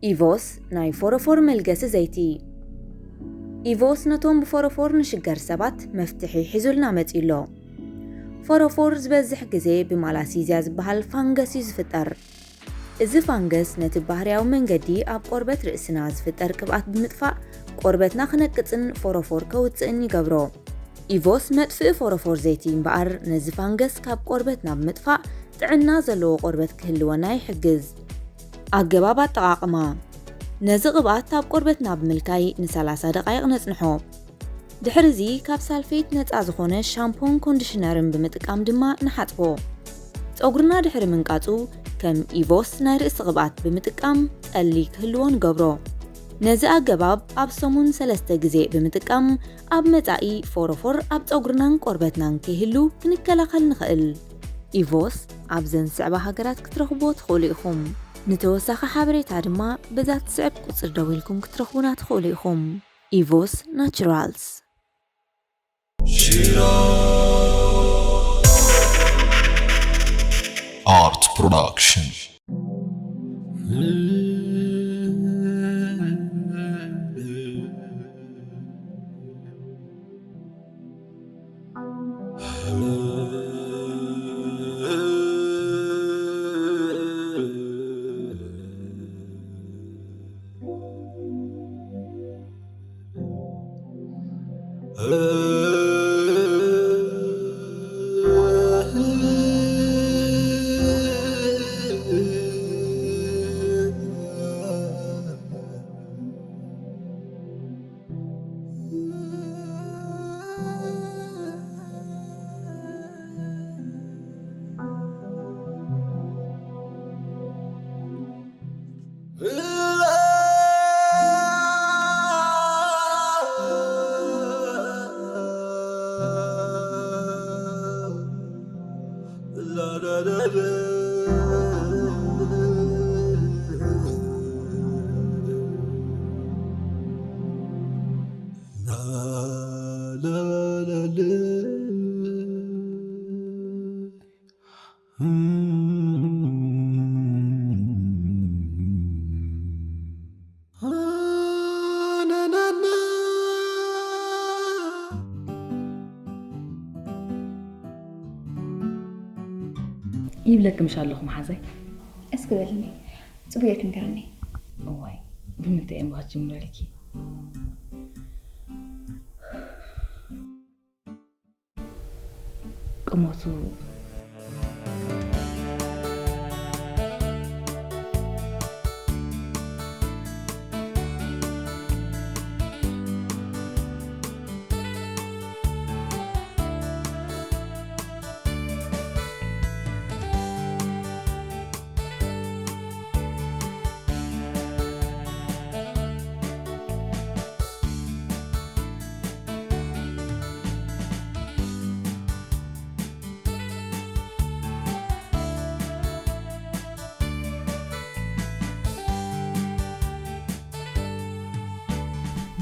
ኢቮስ ናይ ፎሮፎር መልገሲ ዘይቲ። ኢቮስ ነቶም ብፎሮፎር ንሽገር ሰባት መፍትሒ ሒዙልና መጺኡ ኣሎ። ፎሮፎር ዝበዝሕ ግዜ ብማላሲዝያ ዝበሃል ፋንገስ እዩ ዝፍጠር። እዚ ፋንገስ ነቲ ባህርያዊ መንገዲ ኣብ ቆርበት ርእስና ዝፍጠር ቅብኣት ብምጥፋእ ቆርበትና ክነቅጽን ፎሮፎር ከውጽእን ይገብሮ። ኢቮስ መጥፍኢ ፎሮፎር ዘይቲ እምበኣር ነዚ ፋንገስ ካብ ቆርበትና ብምጥፋእ ጥዕና ዘለዎ ቆርበት ክህልወና ይሕግዝ። ኣገባብ ኣጠቓቕማ። ነዚ ቅብኣት ኣብ ቆርበትና ብምልካይ ን30 ደቓይቕ ነጽንሖ። ድሕሪ እዚ ካብ ሳልፌት ነጻ ዝኾነ ሻምፖን ኮንዲሽነርን ብምጥቃም ድማ ንሓጽቦ። ጸጉርና ድሕሪ ምንቃጹ ከም ኢቮስ ናይ ርእሲ ቅብኣት ብምጥቃም ጠሊ ክህልዎ ንገብሮ። ነዚ ኣገባብ ኣብ ሰሙን ሰለስተ ግዜ ብምጥቃም ኣብ መጻኢ ፎሮፎር ኣብ ጸጉርናን ቆርበትናን ከይህሉ ክንከላኸል ንኽእል። ኢቮስ ኣብዘን ዝስዕባ ሃገራት ክትረኽብዎ ትኽእሉ ኢኹም። ንተወሳኺ ሓበሬታ ድማ በዛ ትስዕብ ቁጽሪ ደዊልኩም ክትረኽቡና ትኽእሉ ኢኹም። ኢቮስ ናቹራልስ። Art Production. ይብለኪ ምሽ ኣለኹ መሓዛይ። እስኪ በልኒ፣ ጽቡቕ ጌርኪ ንገርኒ። እዋይ፣ ብምንታይ እየ እምባ ክትጅምረልኪ? ቁመቱ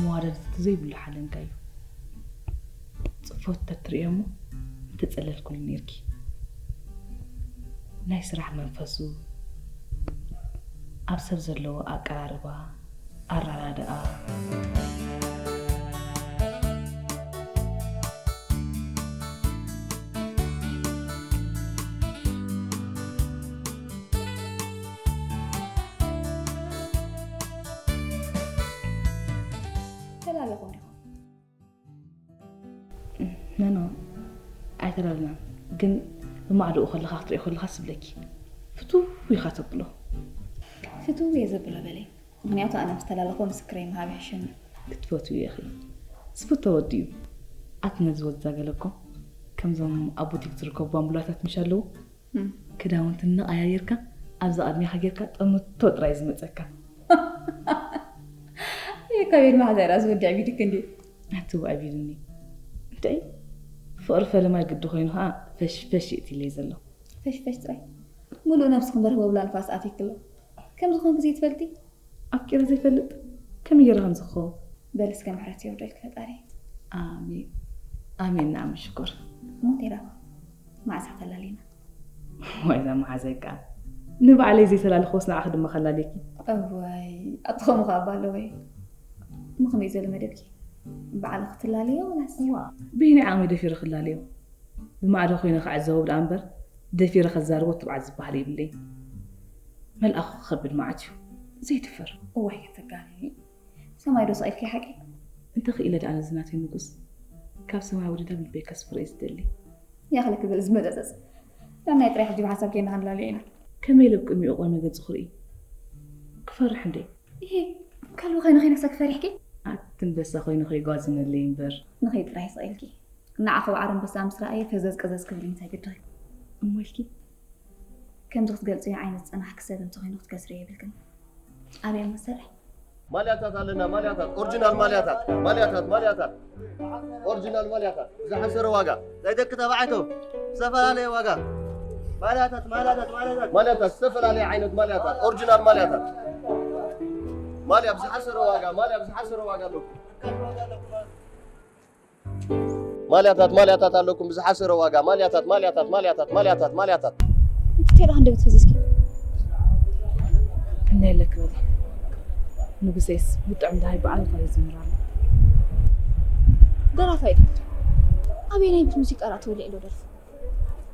መዋደድቲ ዘይብሉ ሓለንጋ እዩ። ጽፎት ተትርእዮ እሞ ምተጸለልኩሉ ኔርኪ። ናይ ስራሕ መንፈሱ፣ ኣብ ሰብ ዘለዎ ኣቀራርባ፣ ኣረዳድኣ፣ ተላለኹም ዲኹም? ኖኖ ኣይተላለናን፣ ግን ብማዕድኡ ከለኻ ክትሪኦ ከለኻ ስብለኪ ፍትው ኢኻ ተብሎ። ፍትው እየ ዘብሎ በለይ፣ ምኽንያቱ ኣነ ምስ ተላለኹ ምስክረይ ምሃብ ይሕሸኒ። ክትፈትውዮ ኢኺ፣ ዝፍቶ ወዲ እዩ። ኣቲ ነዚ ወዲ እዛ ገለ እኮ ከምዞም ኣብ ቡቲክ ዝርከቡ ባምቡላታት ምሽ ኣለዉ፣ ክዳውንቲ እናቐያየርካ ኣብዛ ቅድሜኻ ጌርካ ጠምቶ ጥራይ ዝመፀካ። የካቤድ ማሕዘራ ዝወዲ ዕቢድክ እንዲ ኣትው ዕቢድኒ እንታይ ፍቕሪ ፈለማይ ግዲ ኮይኑ ከዓ ፈሽፈሽ የእትለይ ዘሎ። ፈሽፈሽ ጥራይ ሙሉእ ነብስክን በርህ ወብላ ንፋስ ኣትይክሎ ከም ዝኾንክ ዘይትፈልጢ ኣፍቂረ ዘይፈልጥ ከመይ ገይረ ከምዚ ክኸውን? በል እስከ ምሕረት የውርደልኪ ፈጣሪ። ኣሜን ኣሜን ንኣምን ሽኮር። እሞ ቴራ መዓስ ተላሊና? ዋይ እዛ መሓዘይ ከኣ ንባዕለይ ዘይተላልኽዎስ ንዓኺ ድማ ከላልየኪ። እዋይ፣ ኣቲ ከምኡ ከኣ ኣባ ኣለወይ። እሞ ከመይ ዝበለ መደብኪ? ባዕልኺ ትላለዮ ወላስ? እዋ፣ በየናይ ዓቕሚ ደፊረ ክላለዮ? ብማዕዶ ኮይነ ክዕዘቦ ደኣ እምበር፣ ደፊረ ከዛርቦ ትብዓት ዝበሃል የብለይን። መልኣኹ ክኸብድ መዓት እዩ። ዘይድፈር። እዋይ፣ ከተጋንኒ። ሰማይ ዶ ስቕ ኢልኪ ሓቂ? እንተኽኢለ ደኣ ነዚ ናተይ ንጉስ ካብ ሰማይ ወሪደ ኣብ ልበይ ከስፍሮ እየ ዝደሊ። ያኽለኪ በል ዝመጸጸጽ። ዳናይ ጥራይ ሕጂ ብሓሳብ ጌና ክንላልዮ ኢና። ከመይ ኢለ ኣብ ቅድሚኡ ቆመ ገጹ ክርኢ? ክፈርሕ እንዴ? ኢሂ፣ ከልቢ ኮይነ ከይነክሰኪ ፈሪሕኪ? ኣቲ ኣንበሳ ኮይነ ከይጓዝመለይ እምበር። ንኸይድ ጥራይ ስቕ ኢልኪ። ንዓኺ ወዓር ኣንበሳ ምስ ረኣየ ፈዘዝ ቀዘዝ ክብል እዩ እንታይ ግድኺ? እሞ ኢልኪ? ከምዚ ክትገልጽዮ ዓይነት ዝጸናሕኪ ሰብ እንተኾይኑ ክትከስርዮ የብልክን። ኣበይ እሞ ዝሰርሕ? ማልያታት ኣለና ማልያታት ኦርጅናል ማልያታት ማልያታት ማልያታት ኦርጅናል ማልያታት ዝሓሰረ ዋጋ ናይ ደቂ ተባዕትዮ ዝተፈላለየ ዋጋ ማልያታት ማልያታት ማልያታት ማልያታት ዝተፈላለየ ዓይነት ማልያታት ኦርጅናል ማልያታት ማልያ ብዝሓሰረ ዋጋ ማልያ ብዝሓሰረ ዋጋ ኣለኩም። ማልያታት ማልያታት ኣለኩም ብዝሓሰረ ዋጋ ማልያታት ማልያታት ማልያታት ማልያታት ማልያታት። እንታይ ደኣ ክንደበት ፈዚዝኪ? እናየለክ በሊ ንጉሴስ ብጥዑም ደሃይ ብዓል እንታይ ይዝምር ኣሎ? ደራፋይ ዶ? ኣበየናይ ቤት ሙዚቃ ደኣ ተወሊዑ ኣሎ ደርፉ?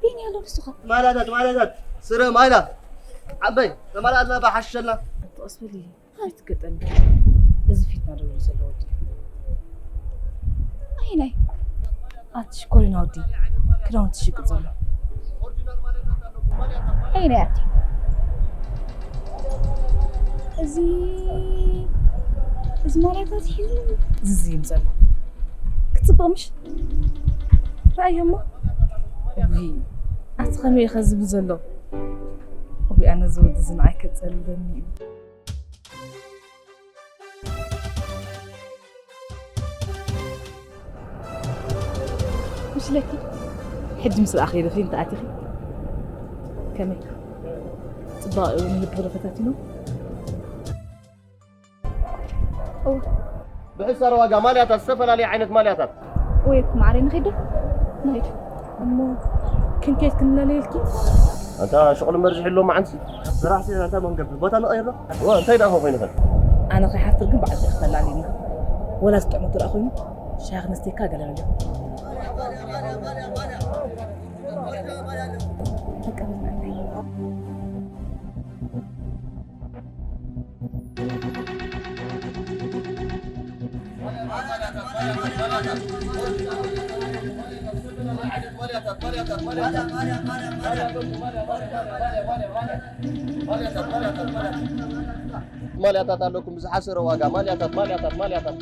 በየናይ ኣሎ ንሱ ኸ? ማልያታት ማልያታት ስረ ማይላ ዓበይ ተማልኣልና ባሓሽሸልና። ኣንተ ቀስ በሊ። ኣይትገጠሚ። እዚ ፊትና ደብሩ ዘሎ ወዲ እዩ። ኣየናይ? ኣቲ ሽኮሪና ወዲ ክዳውንቲ ዝሽቅጥ ዘሎ። ኣየናይ ኣቲ? እዚ እዚ ማልያታት ሒዙ ዝዝይም ዘሎ ክትፅብቕ ምሽ? ረኣዮ እሞ። ውይ ኣቲ ከመይ እዩ ከ ዝብል ዘሎ? ውይ ኣነ እዚ ወዲ እዚ ንዓይ ከፀልለኒ እዩ። ምሽለኪ ሕጂ ምስ ረኣኺ ዲኺ እንተ ኣቲኺ ከመይ ጽባቐኡ ንልቢ ዶ ፈታቲኑ? እወ ብሕሳር ዋጋ ማልያታት፣ ዝተፈላለዩ ዓይነት ማልያታት። ወይ እኮ ማዕረ ንኺድ ዶ? ንኺድ። እሞ ክንከይድ ክንላለየልኪ? ኣንታ ሽቕሊ መርዚ ሕሎ መዓንሲ። ስራሕ ሲ ኣንታ መንገዲ ቦታ ንቐይሮ። ወ እንታይ ደኣ ኮይኑ ኸን? ኣነ ከይሓፍር ግን በዓልቲ ክተላሊና። ወላ ዝጥዕመቱ ደኣ ኮይኑ ሻሂ ክነስተካ ገለ በለ። በቃ በል መዓረይ። ማልያታት ኣለኩም ብዝሓሰረ ዋጋ ማልያታት ማልያታት ማልያታት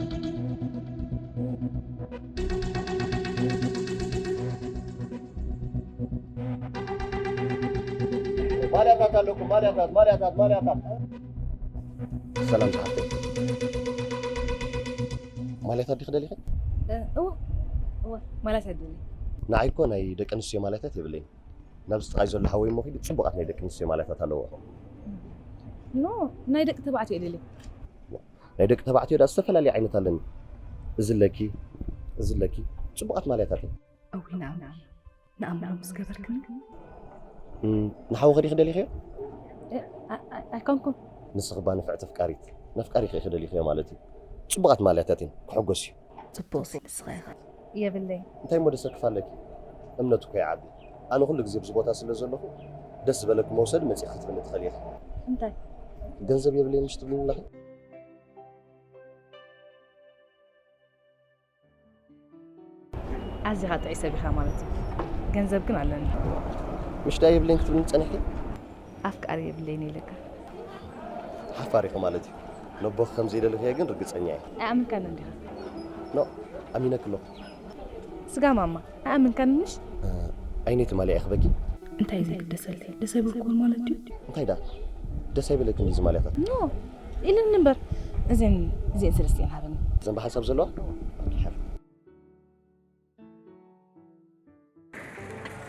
ማልያታት ኣለኩም ማልያታት ማልያታት ማልያታት ሰላም ዝሓፍተይ ማልያታት ዲኺ ደሊኺ? እወ እወ ማልያታት ደሊ። ንዓይ እኮ ናይ ደቂ ኣንስትዮ ማልያታት የብለይን። ናብዚ ጥቓይ ዘሎ ሓወይ እሞ ኺዱ ጽቡቓት ናይ ደቂ ኣንስትዮ ማልያታት ኣለዎ። ኖ ናይ ደቂ ተባዕትዮ እየ ደሊ። ናይ ደቂ ተባዕትዮ ደኣ ዝተፈላለየ ዓይነት ኣለኒ። እዚ ኣለኪ፣ እዚ ኣለኪ። ጽቡቓት ማልያታት እየን። እውይ ንኣም ንኣምሮ ምስ ገበርክኒ። እም፣ ንሓውኺ ዲኺ ደሊኽዮ? ኣይኮንኩን። ንስኺ እባ ንፍዕቲ ኣፍቃሪት፣ ነፍቃሪኺ ኢኺ ደሊኽዮ ማለት እዩ። ጽቡቓት ማልያታት እየን፣ ክሕጎስ እዩ። ጽቡቕ ንስኻ ኢኻ። የብለይ። እንታይ እሞ ደሰክፍ ኣለኪ? እምነት እኮ ይዓቢ። ኣነ ኩሉ ግዜ ኣብዚ ቦታ ስለ ዘለኹ ደስ ዝበለኪ መውሰዲ መጺኺ ክትብልኒ ትኽእሊ ኢኺ። እንታይ? ገንዘብ የብለይን ምሽ ትብልኒ ኣለኺ? ኣዚኻ ጥዑይ ሰብ ኢኻ ማለት እዩ። ገንዘብ ግን ኣለኒ። ምሽ ደኣ የብለይን ክትብልኒ ጸኒሕኪ? ኣፍቃሪ የብለይን ኢለካ። ሓፋር ኢኺ ማለት እዩ። ነቦኺ ከም ዘይደለኽዮ ግን ርግጸኛ እየ። ኣይኣመንካንን ዲኻ? ኖእ፣ ኣሚነኪ ኣለኹ። ስጋ ማማ፣ ኣይኣመንካንን ምሽ? ዓይነይ ትማሊ እየ ክበኪ። እንታይ እዩ ዘይግደሰለይ? ደስ ኣይበልኩዎን ማለት ድዩ? እንታይ ደኣ? ደስ ኣይበለክን ድዩ እዚ ማልያታት? ኖእ፣ ኢልኒ እምበር እዘን እዚኤን ሰለስቲኤን ሃበኒ። እዘን ብሓንሳብ ዘለዋ?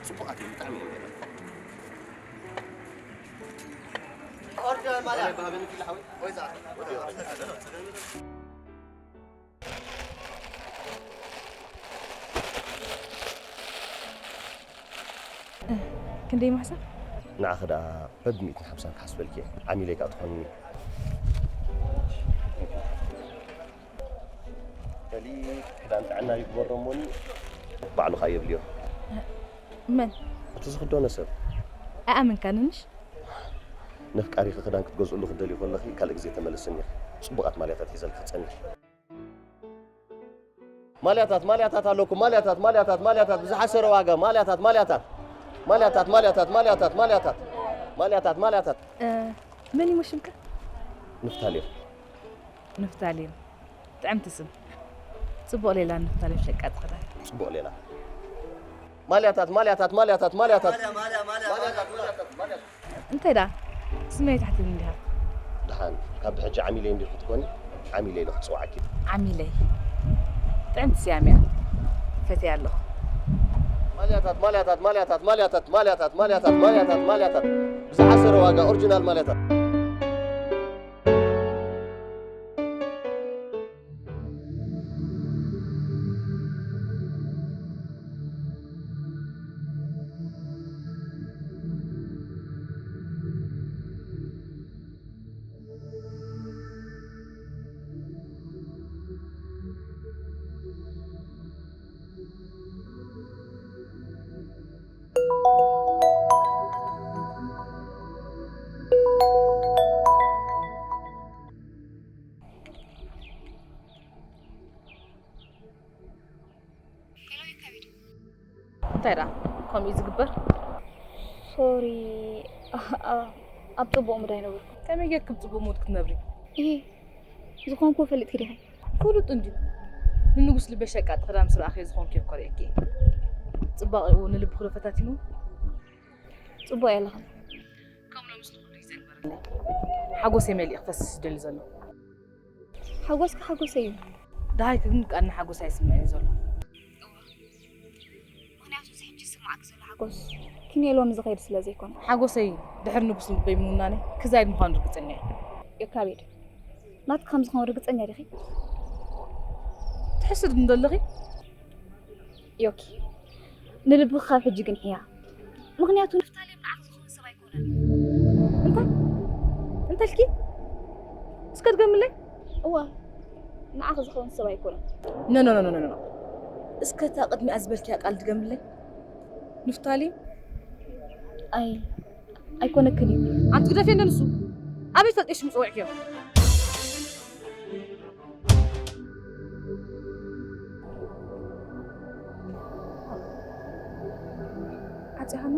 ጽቡቓት እየን ብጣዕሚ እየን። ክንደይ ማሕሳ? ንዓኺ ደኣ በብሚእትን ሓምሳን ክሓስበልኪ እየ። ዓሚለይ ከኣ ትኾንኒ። በሊ፣ ክዳን ጥዕና ይግበሮ እሞኒ፣ ባዕሉ ከኣ የብልዮ። መን? እቲ ዝኽደኖ ሰብ። ኣይኣመንካንንሽ? ነፍቃሪኺ ክዳን ክትገዝእሉ ክትደልዩ ከለኺ ካልእ ግዜ ተመለስኒ ኢኺ። ጽቡቓት ማልያታት ሒዘልኪ ክትጸንሒ። ማልያታት፣ ማልያታት ኣለኩም፣ ማልያታት፣ ማልያታት፣ ማልያታት፣ ብዝሓሰረ ዋጋ፣ ማልያታት፣ ማልያታት፣ ማልያታት፣ ማልያታት፣ ማልያታት፣ ማልያታት፣ ማልያታት፣ ማልያታት። እ፣ መን እዩ ሽምካ? ንፍታሌም። ንፍታሌም። ጥዕምቲ ስም። ጽቡቕ ሌላ ንፍታሌም ሸቃጥ ክዳን። ጽቡቕ ሌላ። ማልያታት፣ ማልያታት፣ ማልያታት፣ ማልያታት። ማልያ፣ ማልያ፣ ማልያ፣ ማልያ፣ ማልያ፣ ማልያ፣ ማልያ። እንታይ ደኣ? ስመይ ትሕትኒ እንዲኻ። ደሓን፣ ካብ ብሕጂ ዓሚለይ እንዲኺ ክትኮኒ፣ ዓሚለይ ኢለ ክጽውዓኪ። ዓሚለይ። ጥዕምቲ ስያሜ እያ። ፈትያ ኣለኹ። ማልያታት፣ ማልያታት፣ ማልያታት፣ ማልያታት፣ ማልያታት፣ ማልያታት፣ ማልያታት፣ ማልያታት። ብዝሓሰረ ዋጋ ኦሪጂናል ማልያታት። እንታይ ደኣ ከምኡ እዩ ዝግበር? ሶሪ፣ ኣ-፣ ኣ-፣ ኣብ ጽቡቕ ሙድ ኣይነበርኩ። ከመይ ጌርኪ ብጽቡቕ ሙድ ክትነብሪ? እሂ፣ ዝኾንኩዎ ፈሊጥኪ ዲኺ? ፍሉጥ እንድዩ። ንንጉስ ልበይ ሸቃጢ ክዳን ምስ ረኣኽዮ ዝኾንክዮ እኮ ርእየኪ እየ። ጽባቐኡ ንልብኺ ዶ ፈታቲኑ? ጽቡቕ የለኽን። ከም ሎምስ ንኹሉ እዩ ዘንበረለይ። ሓጎሰይ መሊኡ ክፈስስ ዝደሊ ዘሎ። ሓጎስካ ሓጎሰይ እዩ። ደሃይ ግን ቀና ሓጎስ ኣይስምዕን እዩ ዘሎ። እወ። ምኽንያቱ እዚ ሕጂ ዝስምዓኪ ዘሎ ሓጎስ ኪንዮ ሎሚ ዝኸይድ ስለ ዘይኮነ። ሓጎሰይ ድሕሪ ንጉስ ልበይ ምውናነይ ክዛይድ ምዃኑ ርግጸኛ እየ። ዮካቤድ፣ ናትኪ ከም ዝኾነ ርግጸኛ ዲኺ? ትሕስድ እንዶ ኣለኺ? ዮኪ፣ ንልብኺ ካብ ሕጂ ግንሕያ። ምኽንያቱ ንፍታሌም ንዓኺ ዝኸውን ሰብ ኣይኮነን። እንታይ? እንታይ ኢልኪ? እስከ ድገምለይ። እወ፣ ንዓኺ ዝኸውን ሰብ ኣይኮነን። ኖ፣ ኖ፣ ኖ፣ ኖ፣ ኖ። እስከ እታ ቅድሚኣ ዝበልክያ ቃል ድገምለይ። ንፍታሌም? ኣይ፣ ኣይኮነክን እዩ። ኣንቲ ግደፍዮ እንዶ ንሱ። ኣበይ ትፈልጥዮ ሽሙ ጸዊዕክዮ? ዓጺኻኒ?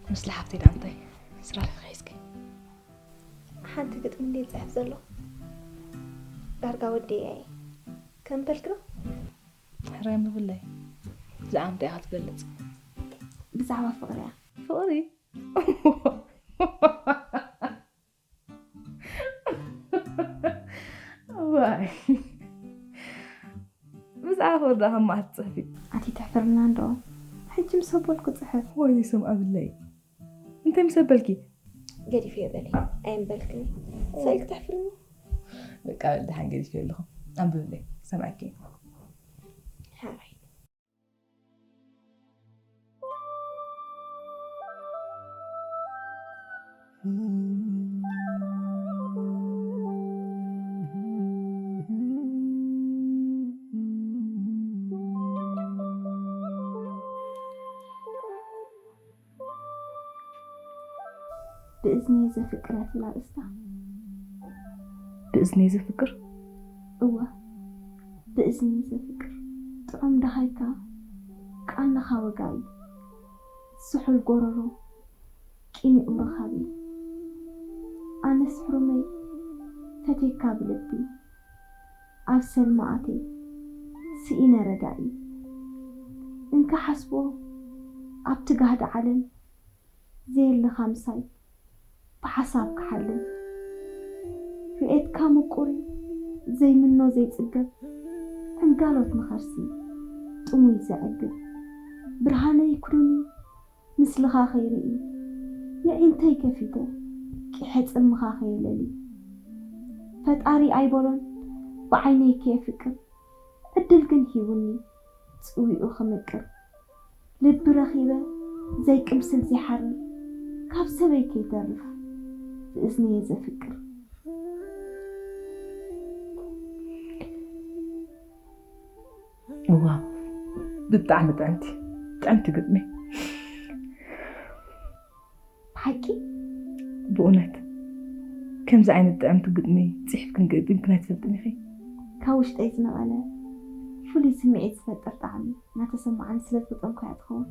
ምስላ ሓብተይ ደኣ እንታይ ስራሕ ዲኺ ሒዝኪ? ሓንቲ ግጥሚ እንድየ ዝጽሕፍ ዘለኹ። ዳርጋ ወዲኤያ እየ። ከም በልክና? ሕራይ ምብለይ። ብዛዕባ እንታይ ኢኻ ትገልጽ? ብዛዕባ ፍቕሪ እያ። ፍቕሪ? ዋይ። ብዛዕባ ፍቕሪ ደኣ ከም መዓት ትጽሕፊ? ኣቲ ትሕፍርና እንዶ። ሕጂ ምስ ኣቦልኩ ጽሕፍ። ወይ ሰምኣ ብለይ። እንታይ ምስ ኣበልኪ? ገዲፈዮ በሊ። ኣይምበልክኒ። ሳይክ ተሕፍርኒ። በቃ በል ደሓን ገዲፈዮ ኣለኹ። ኣንብብለይ። ሰምዓኪ። ሓራይ። ብእዝኒ ዘፍቅር እያ ትብል ኣርእስታ። ብእዝኒ ዘፍቅር? እወ፣ ብእዝኒ ዘፍቅር። ጥዑም ደሃይካ፣ ቃልኻ ወጋኢ፣ ስሑል ጎረሮ፣ ቂኒኡ ረኻቢ። ኣነስ ሕሩመይ፣ ፈቴካ ብልቢ፣ ኣብ ሰልማ ኣትየ፣ ስኢነ ረጋኢ። እንካ ሓስቦ፣ ኣብቲ ጋህዲ ዓለም፣ ዘየለኻ ምሳይ ብሓሳብ ክሓልም። ርእየትካ ምቁር እዩ፣ ዘይምኖ ዘይጽገብ፣ ዕንጋሎት ንኸርሲ ጥሙይ ዘዕግብ። ብርሃነይ ክዱን እዩ፣ ምስልኻ ከይርኢ፣ የዒንተይ ከፊተ፣ ቂሐ ጽልምኻ ከየለሊ። ፈጣሪ ኣይበሎን፣ ብዓይነይ ከየፍቅር፣ ዕድል ግን ሂቡኒ፣ ጽዊኡ ክምቅር። ልቢ ረኺበ ዘይቅምስል ዘይሓርር፣ ካብ ሰበይ ከይተርፍ፣ ብእዝነየ ዘፍቅር። እዋ፣ ብጣዕሚ ጥዕምቲ፣ ጥዕምቲ ግጥሚ። ብሓቂ? ብእውነት፣ ከምዚ ዓይነት ጥዕምቲ ግጥሚ ጽሒፍክን ገጢምክን ኣይትፈልጥን ኢኺ። ካብ ውሽጠይ ዝነቐለ፣ ፍሉይ ስምዒት ዝፈጥር ጣዕሚ እናተሰማዓኒ ስለ ዝገጠምኩ እያ ትኸውን።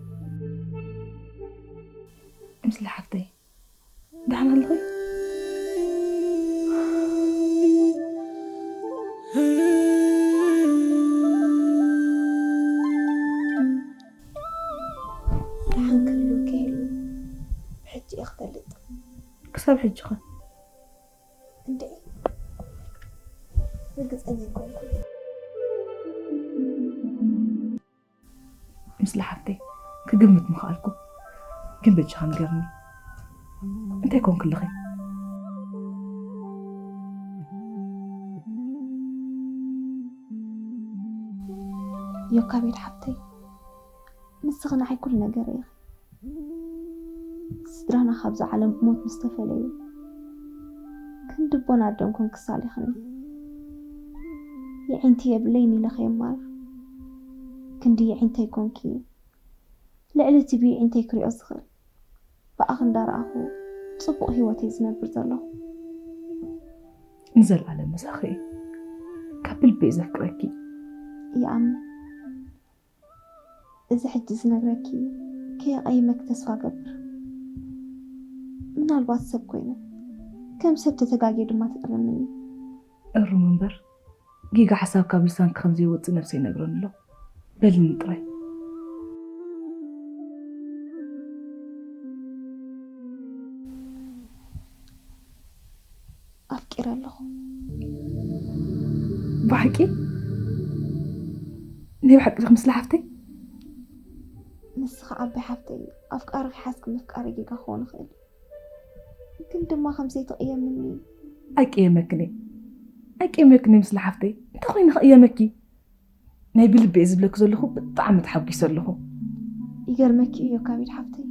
እምስሊ ሓፍተይ፣ ደሓን ኣለኺ? ደሓን ክህሉ ከይህሉ፣ ሕጂ እየ ክፈልጥ። ክሳብ ሕጂ ኸ? እንድዒ፣ ርግጸኛ ኣይኮንኩን። ምስላ ሓፍተይ ክግምት ምኽኣልኩ፣ ግን በጃኻ ንገርኒ፣ እንታይ ኮንኪ ኣለኺ? ዮካቤድ ሓፍተይ፣ ንስኺ ንዓይ ኩሉ ነገረይ ኢኺ። ስድራና ካብዛ ዓለም ብሞት ምስ ተፈለዩ፣ ክንዲ ኣቦን ኣደን ኮንኪ ኣሳሊኽኒ። የዒንቲ የብለይን ኢለ ከየማርር፣ ክንዲ የዒንተይ ኮንኪ። ልዕሊ እቲ ብየዒንተይ ክሪኦ ዝኽእል፣ ብኣኺ እንዳረኣኹ ጽቡቕ ህይወት እየ ዝነብር ዘለኹ። ንዘለኣለም ምሳኺ እየ። ካብ ብልቢ እየ ዘፍቅረኪ። ይኣምን። እዚ ሕጂ ዝነግረኪ ከየቐይመኪ ተስፋ እገብር። ምናልባት ሰብ ኮይነ፣ ከም ሰብ ተተጋግየ ድማ ትእረምኒ። እሩም እምበር፣ ጌጋ ሓሳብ ካብ ልሳንኪ ከም ዘይወጽእ ነብሰይ ይነግረኒ ኣሎ። በልኒ ጥራይ። ኣፍቂረ ኣለኹ። ብሓቂ? ናይ ብሓቂ ዲኺ ምስላ ሓፍተይ? ንስኺ ዓባይ ሓፍተይ፣ ኣፍቃሪ ክሓዝኪ ምፍቃረይ ጌጋ ክኸውን ይኽእል እዩ። ግን ድማ ከም ዘይትቕየምኒ። ኣይቅየመክን እየ። ኣይቅየመክን እየ ምስላ ሓፍተይ። እንታይ ኮይነ ክቕየመኪ? ናይ ብልቢ እየ ዝብለኪ ዘለኹ፣ ብጣዕሚ ተሓጒሰ ኣለኹ። ይገርመኪ እዩ ዮካቢድ ሓፍተይ።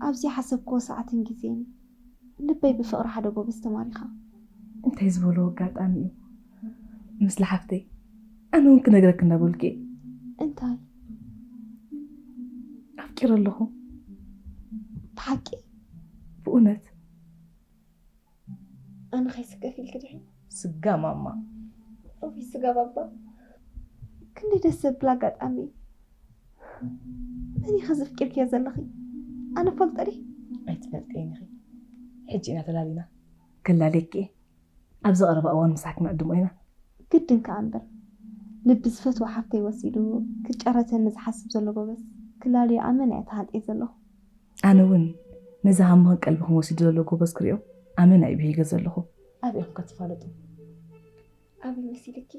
ኣብዚ ሓሰብክዎ ሰዓትን ግዜን ልበይ ብፍቕሪ ሓደ ጎበዝ ተማሪኻ። እንታይ ዝበሎ ኣጋጣሚ እዩ? ምስላ ሓፍተይ፣ ኣነ እውን ክነግረኪ እንዳበልኩ እየ። እንታይ? ኣፍቂረ ኣለኹ። ብሓቂ? ብእውነት። ኣነ ከይስከፍ ኢልኪ ድሕሪ? ስጋ ማማ። እውይ ስጋ ባባ። ክንደይ ደስ ዘብል ኣጋጣሚ እዩ። መን ኢኺ ዘፍቂርክዮ ዘለኺ? ኣነ ፈልጦ ድየ? ኣይትፈልጥየን ኢኺ። ሕጂ ኢና ተላሊና። ከላልየኪ እየ። ኣብዚ ቀረባ እዋን ምሳሕ ክንዕድሞ ኢና። ግድን ከኣ እምበር። ልቢ ዝፈትዋ ሓፍተይ ወሲዱ ክጨረተኒ ዝሓስብ ዘሎ ጎበዝ ክላልዮ ኣመና እየ ተሃንጥየ ዘለኹ። ኣነ እውን ነዚ ሃምኽን ቀልብኽን ወሲዱ ዘሎ ጎበዝ ክሪኦ ኣመና እየ ብሂገ ዘለኹ። ኣበይ ኢኹም ከ ትፋለጡ? ኣበይ መሲልኪ?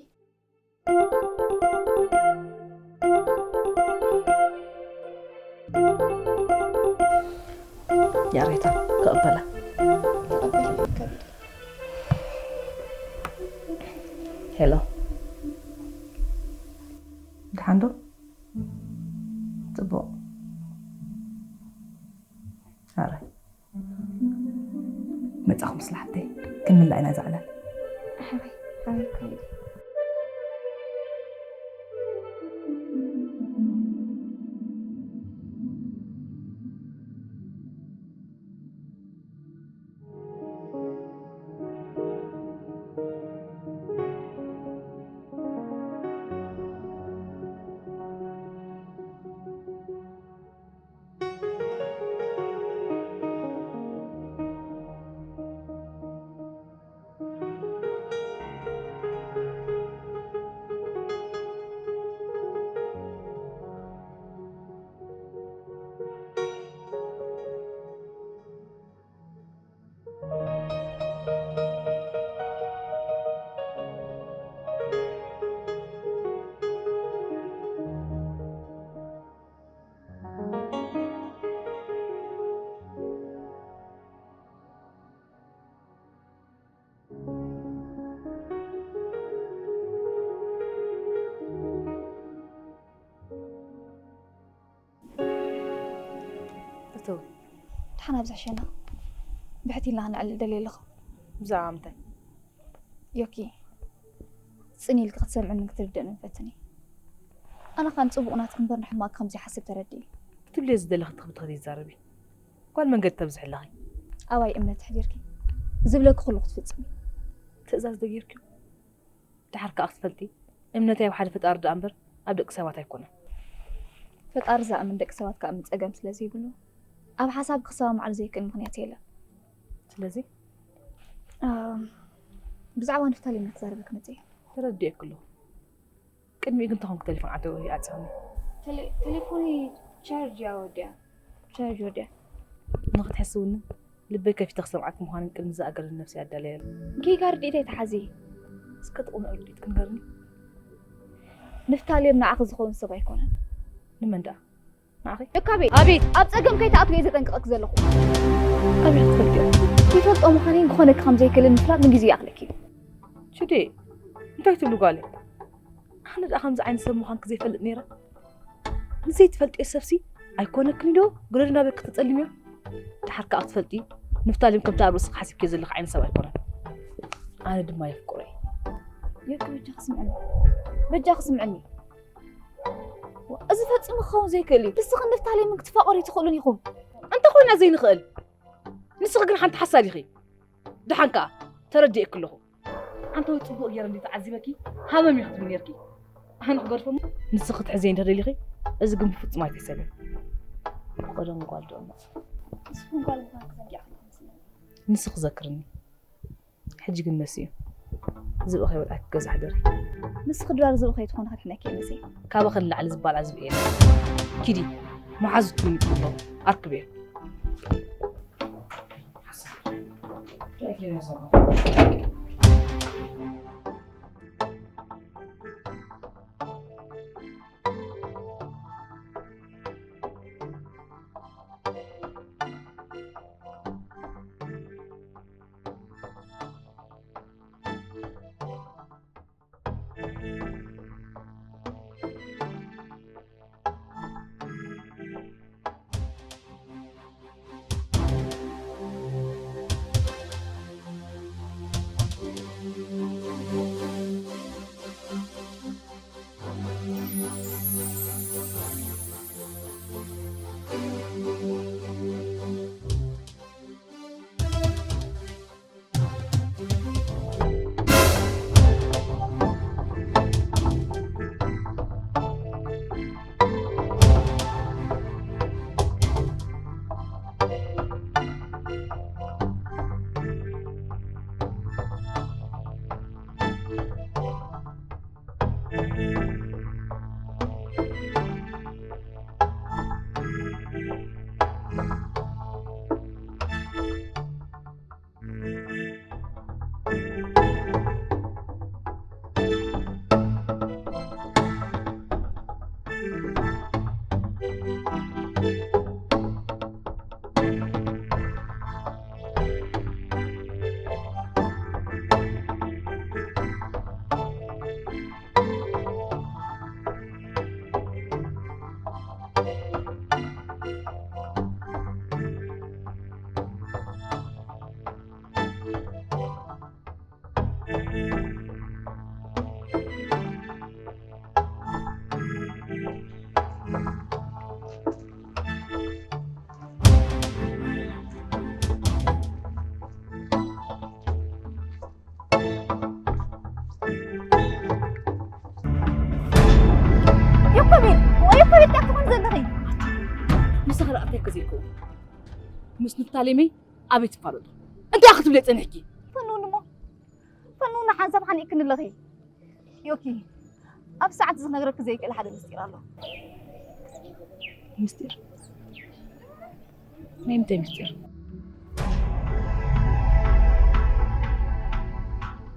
ያሬታ ክቕበላ። ተቐበልኒ ከቢድ። ሄሎ፣ ደሓን ዶ? ጽቡቕ። ኣረ፣ መጻኹ ምስላ ሓብተይ፣ ክንምላእ ኢና ዛዕላል። ኣበይ፣ ኣበይ ከይዲ? ደሓን ኣብዛ ሸነኽ ብሕቲ ኢልና ክንዕልል ደልየ ኣለኹ። ብዛዕባ ምንታይ? ዮኪ፣ ጽን ኢልኪ ክትሰምዕንን ክትርድእንን ፈትኒ። ኣነ ኸኣ ንጽቡቕ ናትኪ እምበር ንሕማቕ ከም ዘይሓስብ ተረዲእ። ክትብልዮ ዝደለኺ ትኽብትኺ ዘይዛረቢ። ጓል መንገዲ ተብዝሒ ኣለኺ። ኣባይ እምነት ኣሕዲርኪ ዝብለኪ ኩሉ ክትፍጽሚ። ትእዛዝ ዶ ጌርኪ? ደሓር ከኣ ክትፈልጢ፣ እምነተይ ኣብ ሓደ ፈጣሪ ደኣ እምበር ኣብ ደቂ ሰባት ኣይኮነን። ፈጣሪ ዝኣምን ደቂ ሰባት ክኣምን ጸገም ስለ ዘይብሉ፣ ኣብ ሓሳብ ክሰማማዓሉ ዘይክእል ምኽንያት የለን። ስለዚ? ኣም፣ ብዛዕባ ንፍታሌም ክዛረበኪ መጺኤ። ተረዲኤኪ ኣለኹ። ቅድሚኡ ግን ተኾንኩ ቴሌፎን ዓተው ይኣጽኒ። ቴሌ-፣ ቴሌፎነይ ቻርጅ እያ ወዲኣ። ቻርጅ ወዲኣ። ንኽትሕስውኒ ልበይ ከፊተ ክሰምዓኪ ምዃንን ቅድሚ ዝኣገርኒ ነፍሲ ኣዳለየ። ጌጋ ርድኢት ኣይትሓዚ። እስከ እቲ ቅኑዕ ርድኢት ክንገርኒ። ንፍታሌም ንዓኺ ዝኸውን ሰብ ኣይኮነን። ንመን ደኣ? ንዓኺ? ዮካቤ፣ ኣቤት! ኣብ ጸገም ከይትኣትዊ እየ ዘጠንቅቐኪ ዘለኹ። ኣበይ ክትፈልጥዮ? ይፈልጦ ምዃነይ ክኾነኪ ከም ዘይክእልን ምፍላጥ ንግዜ ይኣኽለኪ እዩ። ሽዴ፣ እንታይ ትብሊ ጓለይ? ኣነ ደኣ ከምዚ ዓይነት ሰብ ምዃንኪ ዘይፈልጥ ነይረ? ንዘይትፈልጥዮ ሰብሲ ኣይኮነክን ዶ ግደዱ እናበልኪ ተጸልምዮ? ደሓር ከኣ ክትፈልጢ፣ ንፍታሌም ከምቲ ኣብ ርእስኺ ሓሲብክዮ ዘለኺ ዓይነት ሰብ ኣይኮነን። ኣነ ድማ የፍቅሮ እየ። ዮኪ፣ በጃኺ ስምዕኒ። በጃኺ ስምዕኒ። ዋ፣ እዚ ፈጺሙ ክኸውን ዘይክእል እዩ። ንስኽን ንፍታሌምን ክትፋቐሩ ኣይትኽእሉን ኢኹም። እንተ ኾይና ዘይንኽእል፣ ንስኺ ግን ሓንቲ ሓሳድ ኢኺ። ደሓን ከኣ ተረዲኤኪ ኣለኹ። ኣንተ ወይ ጽቡቕ ገይረ እንድዩ ተዓዚበኪ፣ ሃመም ኢኺ ትብሊ ነይርኪ። ኣነ ክገድፎ እሞ? ንስኺ ክትሕዝየ እንድሕር ደሊኺ፣ እዚ ግን ብፍጹም ኣይትሕሰብዮ። ቀደም ጓል ዶ እሞ? ንስኹም ጓል ምዃንኪ ዘንጊዕኺ ትመስለኒ። ንስኺ ዘክርኒ። ሕጂ ግን መሲዩ። ዝብኢ ከይወጽኣኪ ገዛ ሕደሪ። ንስኺ ድራር ዝብኢ ከይትኾኒ ከድሕነኪ እየ መሲየ። ካባኺ ንላዕሊ ዝባልዓ ዝብኢ የለን። ኪዲ፣ መሓዙትኪ ይምጽኡ ኣለዉ። ኣርክብዮ። ዮኮቤድ፣ ዮኮቤድ፣ እንታይ ትኾን ዘለኺ? ምሳኺ ደኣ እንታይ ከዚልኩ? ምስ ንፍታሌመይ ኣበይ ትፋለጡ? እንታይ ክትብለይ ጸኒሕኪ? ፈኑን እሞ፣ ፈኑን ሓንሳብ ሓኒእክኒ ኣለኺ። ዮኪ፣ ኣብ ሰዓት እዚ ክነግረኪ ዘይክእል ሓደ ምስጢር ኣሎ። ምስጢር? ናይ ምንታይ ምስጢር?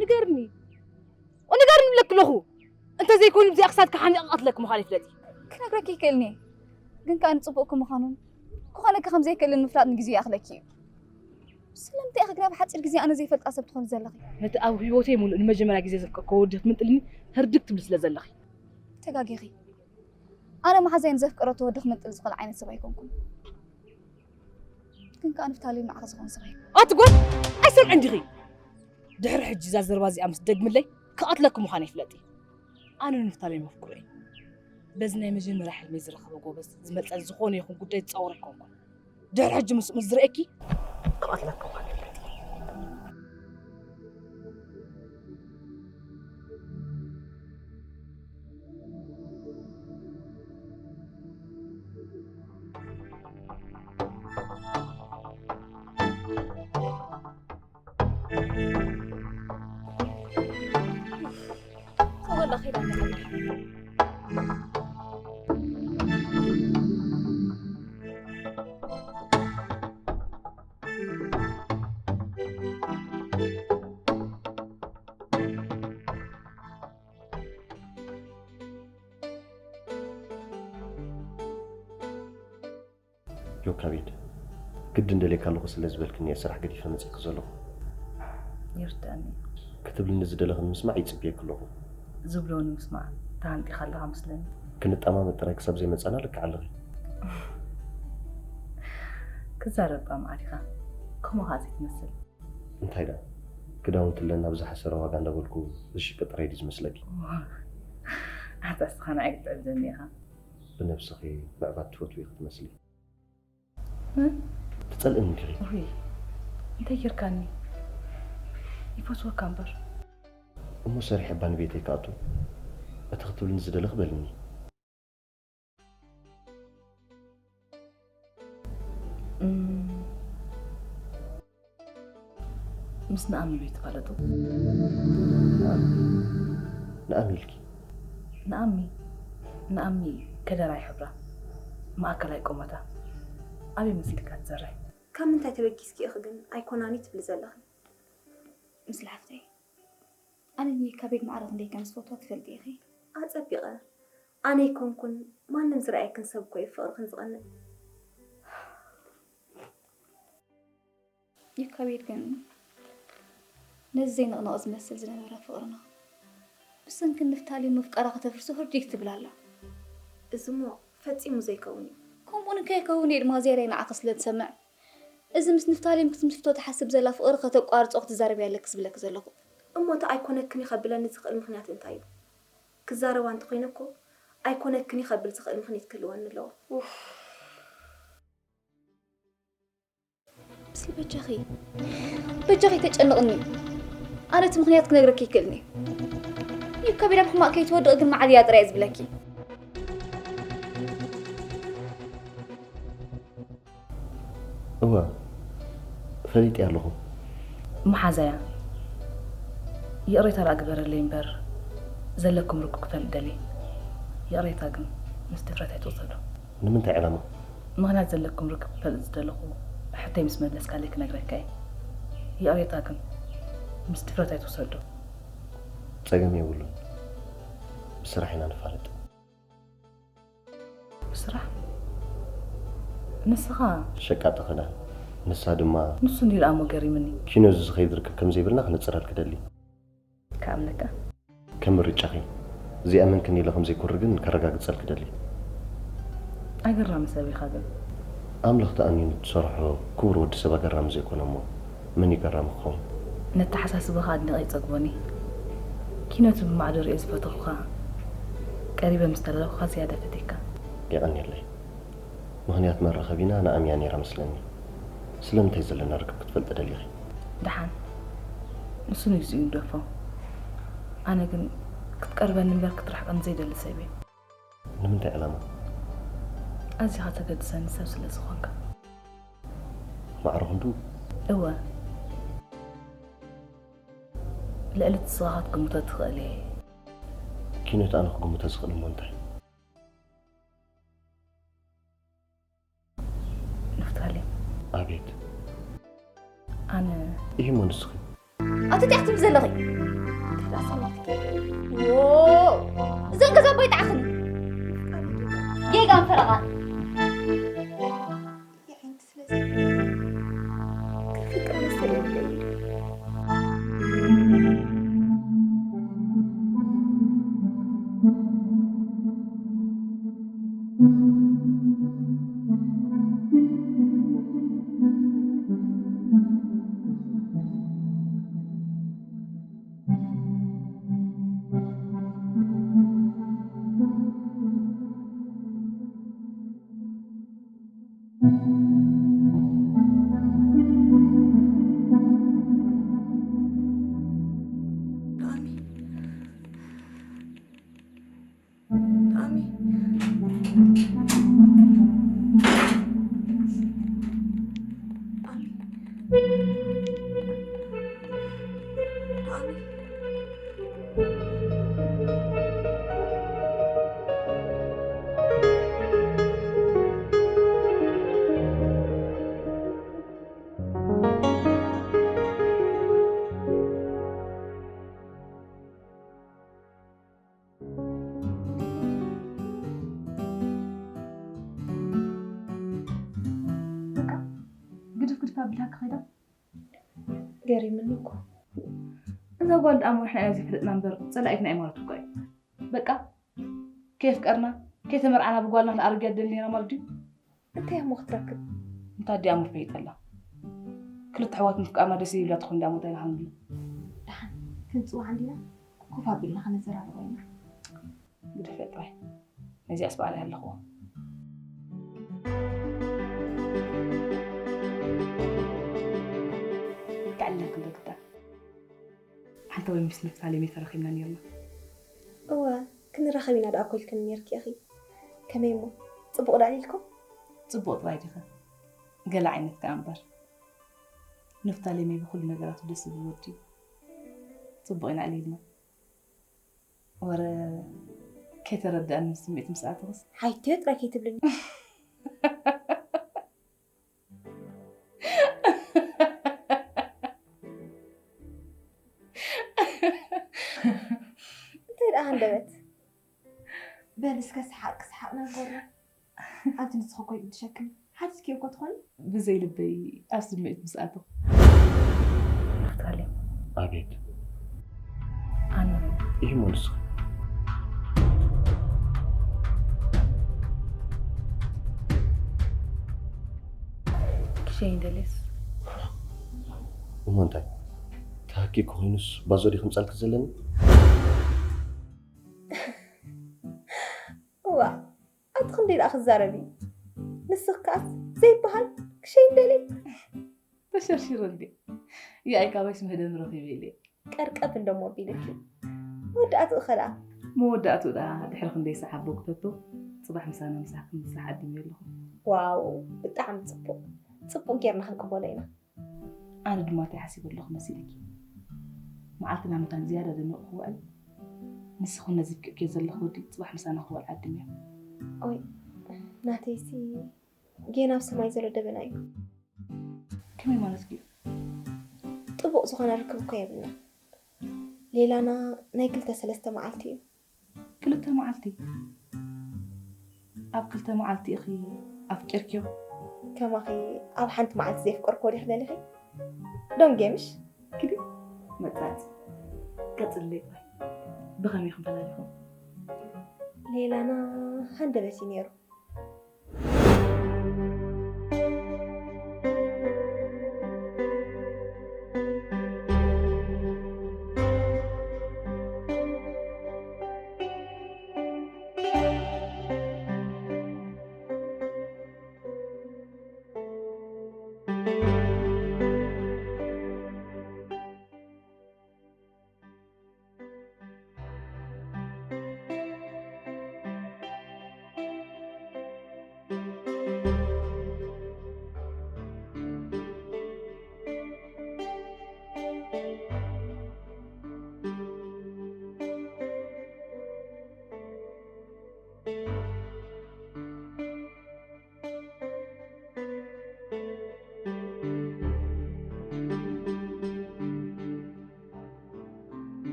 ንገርኒ። ንገርኒ ይብለኪ ኣለኹ። እንተ ዘይኮይኑ ብዚኣ ክሳድኪ ሓኒቐ ቀትለኪ ምዃነይ ፍለጢ። ክነግረኪ ይክእልኒ፣ ግን ከኣ ንጽቡቕኪ ምዃኑን ክኾነኪ ከም ዘይክእልን ምፍላጥ ንግዜ ይኣኽለኪ እዩ። ስለምንታይ ኢኺ ግና ብሓጺር ግዜ ኣነ ዘይፈልጣ ሰብ ትኾኒ ዘለኺ? ነቲ ኣብ ህይወተይ ሙሉእ ንመጀመርያ ግዜ ዘፍቀርክዎ ወዲ ክትምንጥልኒ ህርድግ ትብሊ ስለ ዘለኺ። ተጋጊኺ። ኣነ መሓዛይ ንዘፍቀረቶ ወዲ ክምንጥል ዝኽእል ዓይነት ሰብ ኣይኮንኩን። ግን ከኣ ንፍታሌም ንዓኺ ዝኾን ስራሕ እዩ። ኣቲ ጓል፣ ኣይሰምዕን ዲኺ? ድሕሪ ሕጂ እዛ ዘረባ እዚኣ ምስ ትደግምለይ፣ ክቐትለኪ ምዃነይ ፍለጢ። ኣነ ንፍታሌም መፍቅሮ እየ። በዚ ናይ መጀመርያ ሕልመይ ዝረኸበ ጎበዝ ዝመጸ ዝኾነ ይኹን ጉዳይ ዝጻወር ኣይኮንኩን። ድሕሪ ሕጂ ምስኡ ምስ ዝርእየኪ፣ ክቐትለኪ ምዃነይ ፍለጢ። ዮካቤድ፣ ግድን ደልየካ ኣለኹ ስለ ዝበልክኒ እየ ስራሕ ገዲፈ መጺእኪ ዘለኹ። ይርድኣኒ። ክትብልኒ ዝደለኺ ንምስማዕ ይጽበየኪ ኣለኹ። ዝብሎ ንምስማዕ ተሃንጢኻ ኣለኻ መስለኒ። ክንጠማመት ጥራይ ክሳብ ዘይመጻና ልክዕ ኣለኺ። ክዛረብ እባ መዓት ኢኻ። ከምኡ ኸኣ ዘይትመስል። እንታይ ደኣ? ክዳውንቲ ኣለና ብዝሓሰረ ዋጋ እንዳበልኩ ዝሽቅጥ ጥራይ ድዩ ዝመስለኪ? ኣታ እስኻ ንዓይ ክትዕብደኒ ኢኻ። ብነብስኺ ምዕባድ ትፈትዊ ኢኺ ትመስሊ። እ? ትጸልእኒ ዲኺ? ውይ፣ እንታይ ጌርካኒ? ይፈትወካ እምበር። እሞ ሰሪሐ እባ ንቤተይ ክኣቱ። እቲ ክትብልኒ ዝደለኺ በልኒ። እም፣ ምስ ንኣሚ ዶ ይትፋለጡ? ንኣሚ ኢልኪ? ንኣሚ፣ ንኣሚ ከደራይ ሕብራ፣ ማእከላይ ቁመታ፣ ኣበይ መሲልካ ትሰርሕ? ካብ ምንታይ ተበጊስኪ ኢኺ ግን ኣይኮናን እዩ ትብሊ ዘለኺ? ምስላ ሓፍተይ፣ ኣነ ንየካቤድ ማዕረ ክንደይ ከም ዝፈትዋ ትፈልጢ ኢኺ። ኣጸቢቐ። ኣነ ኣይኮንኩን፣ ማንም ዝረኣየክን ሰብ እኮ እዩ ፍቕርኽን ዝቐንእ። የካቤድ ግን ነዚ ዘይንቕነቕ ዝመስል ዝነበረ ፍቕርና ብሰንኪ ንፍታሌም ምፍቃራ ከተፍርሶ ህርዲግ ትብል ኣላ። እዚ እሞ ፈጺሙ ዘይከውን እዩ። ከምኡ ንከይከውን እየ ድማ ዝያዳይ ንዓኺ ስለ ዝሰምዕ። እዚ ምስ ንፍታሌም ክትምስርቶ ትሓስብ ዘላ ፍቕሪ ከተቋርጾ ክትዛረቢ ኣለኪ ዝብለኪ ዘለኹ። እሞ እቲ ኣይኮነክን እዩ ከብለኒ ዝኽእል ምኽንያት እንታይ እዩ? ክዛረባ እንተኾይነ እኮ ኣይኮነክን እዩ ከብል ዝኽእል ምኽንያት ክህልወኒ ኣለዎ። ኡፍ። እስኪ በጃኺ፣ በጃኺ ተጨንቕኒ። ኣነ እቲ ምኽንያት ክነግረኪ ይክእልኒ። ይካቤድ ኣብ ሕማቕ ከይትወድቕ ግን መዓልያ ጥራይ እየ ዝብለኪ። እወ፣ ፈሊጠ ኣለኹ። መሓዛያ፣ ይቕሬታ ደኣ ግበረለይ እምበር፣ ዘለኩም ርክብ ክፈልጥ ደልየ። ይቕሬታ ግን፣ ምስ ድፍረት ኣይትውሰዶ። ንምንታይ ዕላማ? ምኽንያት ዘለኩም ርክብ ክፈልጥ ዝደለኹ፣ ሕቶይ ምስ መለስካለይ ክነግረካ እየ። ይቕሬታ ግን፣ ምስ ድፍረት ኣይትውሰዶ። ጸገም የብሉን። ብስራሕ ኢና ንፋለጥ። ብስራሕ? ንስኻ? ሸቃጢ ክዳን። ንሳ ድማ ንሱ እንዲሉ ኣሞ ገሪምኒ። ኪኖ እዚ ዝኸይድ ርክብ ከም ዘይብልና ክነጽረልኪ ደሊ። ክኣምነካ? ከም ምርጫኺ። ዝኣመንክኒ ኢለ ከም ዘይኮሪ ግን ከረጋግጸልኪ ደሊ። ኣገራሚ ሰብ ኢኻ ግን። ኣምላኽ ተኣሚኑ ትሰርሖ ክቡር ወዲ ሰብ ኣገራሚ ዘይኮነ እሞ መን እዩ ገራሚ ክኸውን? ነተሓሳስባኻ ኣድኒቐ ይጸግቦኒ። ኪኖ እቲ ብማዕዶ ርእየ ዝፈተኹኻ፣ ቀሪበ ምስ ተላለኹኻ ዝያዳ ፈትየካ። የቐንየለይ። ምኽንያት መራኸቢና ንኣሚ እያ ነይራ መስለኒ። ስለምንታይ ዘለና ርክብ ክትፈልጢ ደሊኺ? ደሓን። ንሱ ንግዚኡ ይግደፎ። ኣነ ግን ክትቀርበኒ እምበር ክትርሕቐኒ ዘይደሊ ሰብ እየ። ንምንታይ ዕላማ? ኣዚኻ ተገድሰኒ ሰብ ስለ ዝኾንካ። ማዕረ ክንዱ? እወ። ልዕሊ እቲ ስኻ ክትግምቶ ትኽእል እየ። ኪኖት ኣነ ክግምቶ ዝኽእል እሞ እንታይ? ንፍታሌም። ኣቤት። ኣነ። ኢሂ እሞ ንስኺ? ኣቲ እንታይ ክትብሊ ዘለኺ? እንታይ ደኣ ሰሚዕትኪ? ዎ! እዘን ገዛ ኣባይ ጠዓኽን። ጌጋን ፈረቓን። የዒንቲ ስለዚ። ግን ፍቅር መሰል የብለይን። በቃ ግድፍ ግድፍ ኣቢልካ ከይዳ። ገሪምኒ እኮ። እዛ ጓል ደኣ መሪሕና እያ ዘይፈለጥና እምበር ጸላኢትና እያ ማለት እኮ እዩ። በቃ ከየፍቀርና ከይተመርዓና ብጓልና ክንኣርግ እያ ትደሊ ነይራ ማለት ድዩ? እንታይ እሞ ክትረክብ? እንታይ ድኣ እሞ ፈይጠላ? ክልተ ኣሕዋት ምፍቃርና ደስ ይብላ ትኾን ድኣ እሞ እንታይ ኢና ክንብሎ? ደሓን ክንጽውዓ እንዲና ኮፍ ኣቢልና ክንዘራረቦ ኢና። ግደፈ ጥራይ። ነዚኣስ በዓል ኣለኹዎ። እንታይ ኣለክን ዶክተር? ሓንቲ ወይ ምስ ንፍታሌም ተራኺብና ነይርና። እወ፣ ክንራኸብ ኢና ደኣ እኮ ኢልክኒ ነይርኪ ኢኺ። ከመይ እሞ? ጽቡቕ ደኣ ኢልኩም? ጽቡቕ ጥራይ ዲኸ? ገለ ዓይነት ከኣ እምበር። ንፍታሌመይ ብኹሉ ነገራቱ ደስ ዝብል ወዲ እዩ። ጽቡቕ ኢና ዕሊልና። ወረ ከይተረድኣኒ ስምዒት ምስ ኣተወስ? ሓይትዮ ጥራይ ከይትብልኒ። እንታይ ደኣ ሃንደበት? በል እስከ ሰሓቕ ክሰሓቕ ነጎሮ። ኣንቲ ንስኺ እኮ ይግድሸኪ። ሓቲትክዮ እኮ ትኾኒ። ብዘይ ልበይ ኣብ ስምዒት ምስ ኣተኹ። ናፍታሌም። ኣቤት። ኣነ። ኢሂሞ ንስኺ። ክሸይን ደልየስ። እሞ እንታይ? ተሃኪ እኮ ኮይኑስ ባዞ ድዩ ክምጸልኪ ዘለኒ? እዋ፣ ኣቲ ክንደይ ደኣ ክዛረብ እዩ? ንስኽ ከኣስ ዘይበሃል ክሸይን ደልየ። ተሸርሺረ እንዴ? ያኢ ካባይስ መህደሚ ረኺበ ኢለ። ቀርቀፍ እንደሞ ኣቢልኪ። መወዳእትኡ ኸ ደኣ? መወዳእትኡ ደኣ ድሕሪ ክንደይ ሰዓት ቦክተቶ፣ ጽባሕ ምሳና ምሳሕ ክንሳሕ ዓዲመዮ ኣለኹ። ዋው፣ ብጣዕሚ ጽቡቕ። ጽቡቕ ጌርና ክንቅበሎ ኢና። ኣነ ድማ እንታይ ሓሲበ ኣለኹ መሲልኪ? መዓልትና መታን ዝያዳ ደሚቑ ክውዕል፣ ንስኺ ነዚ ብቂዕኪ ዘለኺ ወዲ ጽባሕ ምሳና ክውዕል ዓድምዮ። ኦይ፣ ናተይሲ ጌና ኣብ ሰማይ ዘሎ ደበና እዩ። ከመይ ማለትኪ እዩ? ጥቡቕ ዝኾነ ርክብ እኮ የብልና። ሌላና ናይ ክልተ ሰለስተ መዓልቲ እዩ። ክልተ መዓልቲ? ኣብ ክልተ መዓልቲ ኢኺ ኣፍቂርክዮ? ከማኺ ኣብ ሓንቲ መዓልቲ ዘየፍቀርክዎ ዲኺ ደሊኺ? ዶንጌ ምሽ? ኪዲ መጻጽ። ቀጽለይ ጥራይ። ብኸመይ ኢኹም ፈላሊኹም? ሌላና ሃንደበት እዩ ነይሩ።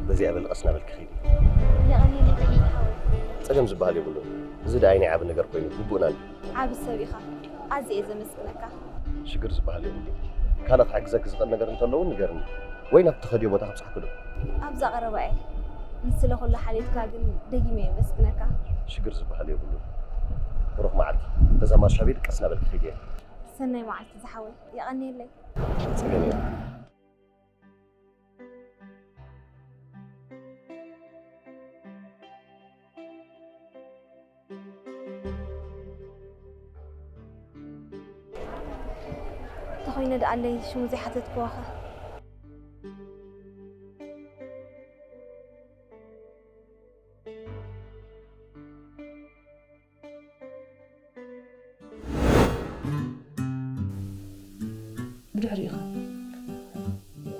በዚኣ በሊ ቀስ እናበልኪ ኺዲ። የቐንየለይ ሓወይ። ጸገም ዝበሃል የብሉን። እዚ ደኣ ናይ ዓቢ ነገር ኮይኑ ግቡእና እንድዩ። ዓቢ ሰብ ኢኻ። ኣዝየ እየ ዘመስግነካ። ሽግር ዝበሃል የብሉን። ካልእ ክሕግዘኪ ዝኽእል ነገር እንተሎ እውን ንገርኒ። ወይ ናብቲ ትኸድዮ ቦታ ክብጽሓኪ ዶ? ኣብዛ ቀረባ እየ። ንስለ ኩሉ ሓልዮትካ ግን ደጊመ የመስግነካ። ሽግር ዝበሃል የብሉን። ብሩኽ መዓልቲ። በዛ ማርሻ ቤት ቀስ እናበልኪ ኺዲ። ሰናይ መዓልቲ ዝሓወይ። የቐንየለይ። ጸገም የለን። እንተኾይነ ደኣለይ ሽሙ ዘይሓተትክዋኸ? ብድሕሪኡ ኸ?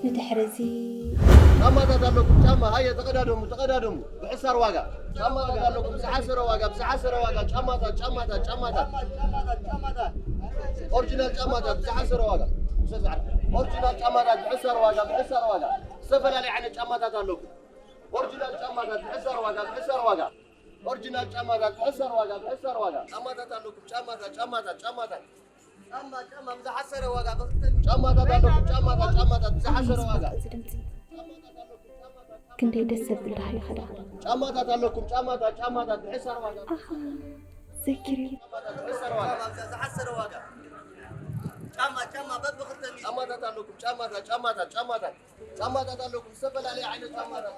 ንድሕሪ እዚ ጫማታት ኣለኩም፣ ጫማ፣ ሃየ፣ ተቐዳደሙ፣ ተቐዳደሙ፣ ብሕሳር ዋጋ። ጫማታት ኣለኩም፣ ብዝሓሰረ ዋጋ፣ ብዝሓሰረ ዋጋ፣ ጫማታት፣ ጫማታት፣ ጫማታት። ኦሪጂናል ጫማታት፣ ብዝሓሰረ ዋጋ። ኦሪጂናል ጫማታት፣ ብሕሳር ዋጋ፣ ብሕሳር ዋጋ። ዝተፈላለየ ዓይነት ጫማታት ኣለኩም። ኦሪጂናል ጫማታት፣ ብሕሳር ዋጋ፣ ብሕሳር ዋጋ። ኦሪጂናል ጫማታት፣ ብሕሳር ዋጋ፣ ብሕሳር ዋጋ። ጫማታት ኣለኩም፣ ጫማታት፣ ጫማታት፣ ጫማታት። ጫማ፣ ጫማ፣ ብዝሓሰረ ዋጋ፣ ብኽልተ ሚእቲ። ጫማታት ኣለኩም፣ ጫማታት፣ ጫማታት፣ ብዝሓሰረ ዋጋ። እዚ ድምፂ ክንደይ ደስ ዘብል ደሃ ይኸዳ። ጫማታት ኣለኩም፣ ጫማታት፣ ጫማታት፣ ብሕሳር ዋጋ። ኣሃ፣ ዘኪሪ። ጫማታት፣ ብሕሳር ዋጋ። ጫማ፣ ጫማ፣ በብኽልተ ሚእቲ። ጫማታት ኣለኩም፣ ጫማታት፣ ጫማታት፣ ጫማታት። ጫማታት ኣለኩም፣ ዝተፈላለየ ዓይነት ጫማታት።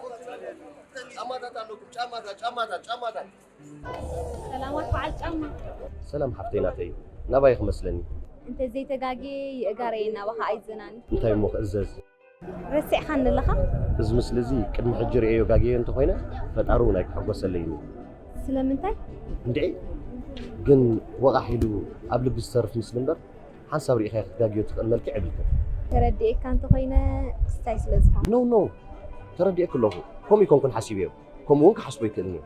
ጫማታት ኣለኩም፣ ጫማታት፣ ጫማታት፣ ጫማታት። ሰላማት በዓል ጫማ። ሰላም ሓፍተይ ናተይ፣ ናባይ ክመስለኒ። እንተ ዘይተጋግየ ይእጋረየ ናባኻ ኣይዘናን። እንታይ እሞ ክእዘዝ? ረሲዕኻኒ ኣለኻ? እዚ ምስሊ እዚ ቅድሚ ሕጂ ርእየዮ ጋግየ እንተኾይነ፣ ፈጣሪ እውን ኣይክሕጎሰለይን እዩ። ስለምንታይ? እንድዒ፣ ግን ወቓሕ ኢሉ ኣብ ልቢ ዝተርፍ ምስሊ እምበር፣ ሓንሳብ ርኢኻዮ ክትጋግዮ ትኽእል መልክዕ የብልክን። ተረዲኤካ እንተኾይነ ክስታይ ስለ ዝኾነ። ኖ፣ ኖ፣ ተረዲኤኪ ኣለኹ። ከምኡ ኣይኮንኩን ሓሲበዮ። ከምኡ እውን ክሓስቦ ኣይክእልን እየ።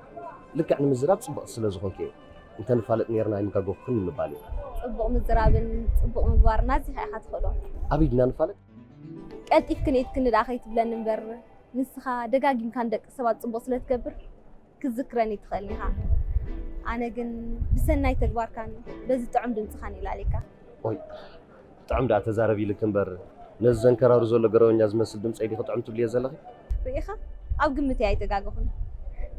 ልክዕ ንምዝራብ ጽብቕቲ ስለ ዝኾንኪ እየ። እንተ ንፋለጥ ኔርና ኣይምጋገኹን ንምባል እዩ። ጽቡቕ ምዝራብን ጽቡቕ ምግባርን ናዚኻ ኢኻ ትኽእሎ። ኣበይ ድና ንፋለጥ? ቀልጢፍክን ኢድክን ደኣ ከይትብለኒ እምበር፣ ንስኻ ደጋጊምካ ንደቂ ሰባት ጽቡቕ ስለ ትገብር፣ ክትዝክረኒ ትኽእል ኢኻ። ኣነ ግን ብሰናይ ተግባርካን በዚ ጥዑም ድምጽኻን ይላልየካ። ኦይ፣ ጥዑም ደኣ ተዛረብ ኢልክ እምበር፣ ነዚ ዘንከራሩ ዘሎ ገረበኛ ዝመስል ድምጸይ ዲኺ ጥዑም ትብልዮ ዘለኺ? ርኢኻ? ኣብ ግምተይ ኣይተጋገኹን።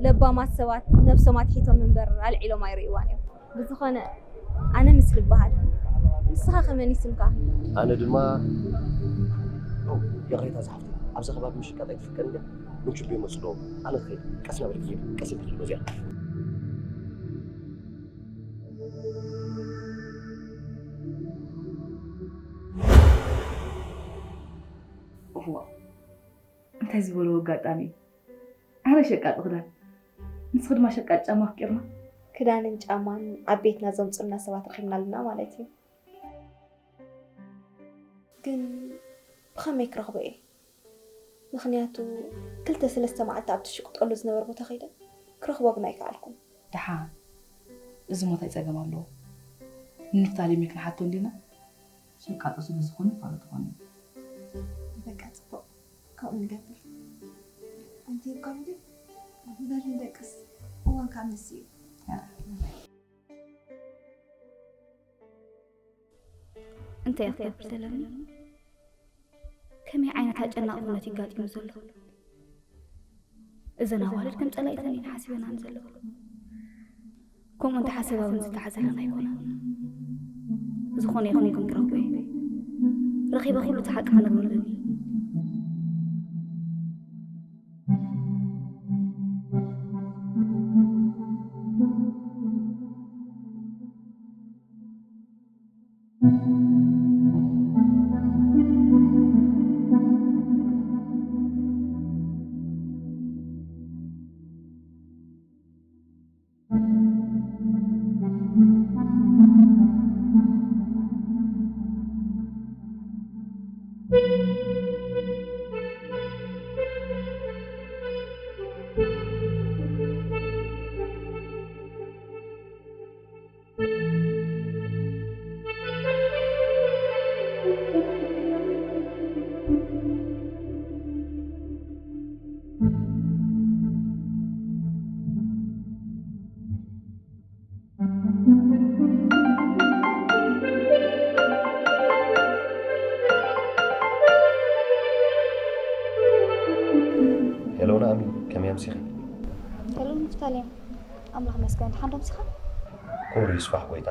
ለባማት ሰባት ነብሶም ኣትሒቶም እምበር ኣልዒሎም ኣይርእይዋን እዮም። ብዝኾነ፣ ኣነ ምስሊ እበሃል። ንስኻ ከ መን እዩ ስምካ? ኣነ ድማ፣ ኦ፣ ይቕሬታ ዝሓፍተይ፣ ኣብዚ ከባቢ ምሽቃጥ ኣይትፍቀድን ድያ? ምንቹ ዶ ይመጹ ዶ? ኣነ ክኸይድ፣ ቀስ እናበልኪ ሂድ፣ ቀስ ኢልኪ ሂድ በዚኣ። እዋ፣ እንታይ ዝበልዎ ኣጋጣሚ እዩ? ኣነ ሸቃጢ ክዳን፣ ንስኺ ድማ ሸቃጢ ጫማ ኣፍቂርና። ክዳንን ጫማን ኣብ ቤትና ዘምጽኡልና ሰባት ረኺብና ኣለና ማለት እዩ። ግን ብኸመይ ክረኽቦ እየ? ምኽንያቱ ክልተ ሰለስተ መዓልቲ ኣብቲ ዝሽቅጠሉ ዝነበረ ቦታ ከይደ ክረኽቦ ግን ኣይከኣልኩን። ደሓን፣ እዚ ሞ እንታይ ጸገም ኣለዎ? ንንፍታሌም ክንሓቶ እንዲና? ሸቃጦ ስለ ዝኾነ ይፋለጥ ኾነ። በቃ ጽቡቕ፣ ከምኡ ንገብር። ኣንቲ እኮ እንዲ በል ንደቅስ፣ እዋን ካብ መሲ እዩ። እንታይ ኢኻ ክትገብር ዘለኒ? ከመይ ዓይነት ኣጨናቒ ኩነት እዩ ኣጋጢሙ ዘሎ? እዘን ኣዋልድ ከም ጸላኢተን እየን ሓሲበናን ዘለዋ። ከምኡ እንተሓሰባ እውን ዝተሓዘለን ኣይኮናን። ዝኾነ ይኹን ግን ክረኽቦ እየ። ረኺበ ኩሉ እቲ ሓቂ ክነግሮ ኣለኒ። ሄሎ ናእሚ፣ ከመይ ኣምሲኺ? ሰላም ንፍታሌም፣ ኣምላኽ መስገን። ድሓን ዶ ኣምሲኻ? ክቡር ይስፋሕ ጎይታ፣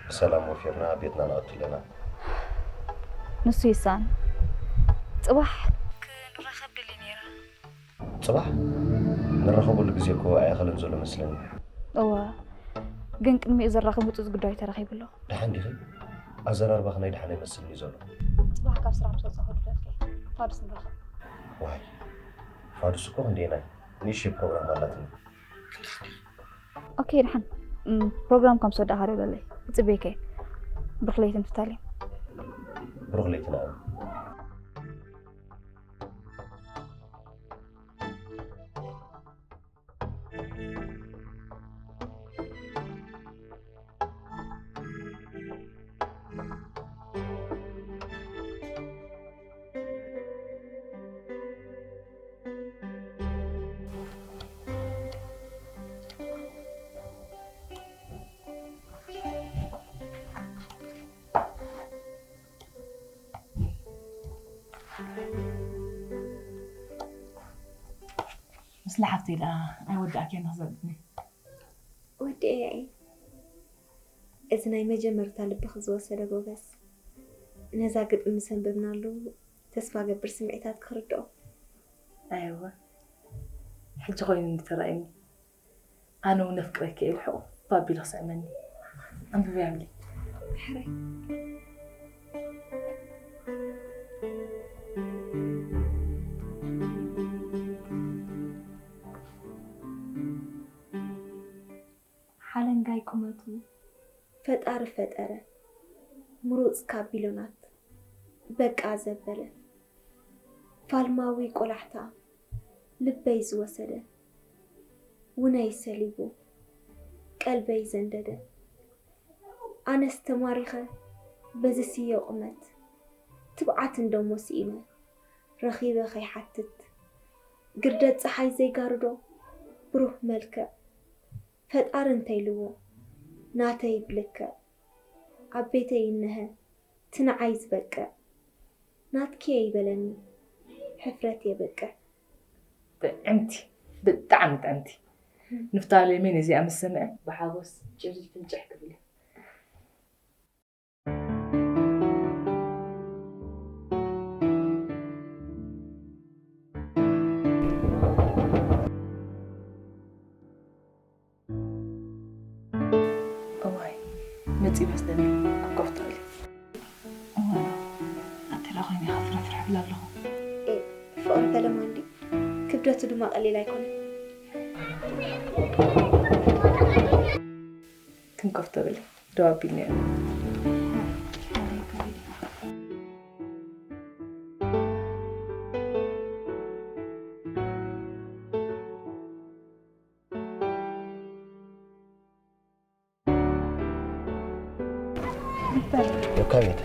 ብሰላም ወፊርና ቤትና ንኣቱ ኣለና። ንሱ ይሳን። ጽባሕ ክንራኸብ ደሊ ነይራ። ጽባሕ ንራኸበሉ ግዜ እኮ ኣይኣኸለን ዘሎ መስለኒ። እወ፣ ግን ቅድሚኡ ዘራኽብ ህጹጽ ጉዳይ ተረኺቡ ኣሎ። ደሓን ዲኺ? ኣዘራርባኺ ናይ ደሓን ኣይመስልን እዩ ዘሎ። ጽባሕ ካብ ስራሕ ምስ ወጻኹ ድረፍኪ ፋዱስ ንራኸብ። ዋይ፣ ፋዱስ እኮ ክንደየናይ ንእሽተይ ፕሮግራም ኣላትኒ። ኦኬ፣ ደሓን። እም፣ ፕሮግራም ከም ዝወዳእካ ደውለለይ። ይጽበየካ እየ። ብሩኽ ለይቲ ንፍታሌም። ብሩኽ ለይቲ ንዓኹም። ምስላ ሓፍተይ ደኣ ኣይወዳእክዮን ክዘብጥኒ። ወዲኤያ እየ። እዚ ናይ መጀመርታ ልብኺ ዝወሰደ ጎበዝ፣ ነዛ ግጥሚ ምስ ኣንበብናሉ ተስፋ ገብር ስምዒታት ክርድኦ። ኣይወ፣ ሕጂ ኮይኑ እንዲ ተራእዩኒ። ኣነ እውን ነፍቅረኪ እየ ኢሉ ሕቑፍ ኣቢሉ ክስዕመኒ። ኣንብብያ እምኒ። ሕራይ። ሓለንጋይ ቁመቱ ፈጣሪ ፈጠረ ምሩፅ ካብ ቢሎናት በቃ ዘበለ ፋልማዊ ቆላሕታ ልበይ ዝወሰደ ውነይ ሰሊቡ ቀልበይ ዘንደደ ኣነስ ተማሪኸ በዚ ስዮ ቁመት ትብዓት እንደሞ ስኢነ ረኺበ ከይሓትት ግርደት ፀሓይ ዘይጋርዶ ብሩህ መልክዕ ፈጣሪ እንተይልዎ ናተይ ብልክዕ ኣብ ቤተይ እነሀ ትንዓይ ዝበቅዕ ናትኪ እየ ይበለኒ ሕፍረት የብቅዕ። ጥዕምቲ፣ ብጣዕሚ ጥዕምቲ። ንፍታሌመይ ነዚኣ ምስ ሰምዐ ብሓጎስ ጭርጅ ፍንጭሕ ክብል እዩ። እዋይ መፂ መስለኒ ክከፍቶ ኢለ። እዋይ ኣተላ ኮይነ ኢኻ ፍረፍረ እብል ኣለኹ። ፍቕሪ ፈለማ እንዲ ክብደቱ ድማ ቀሊል ኣይኮነን። ክንከፍቶ ብል ደው ኣቢልና ኢና። ዮካቤት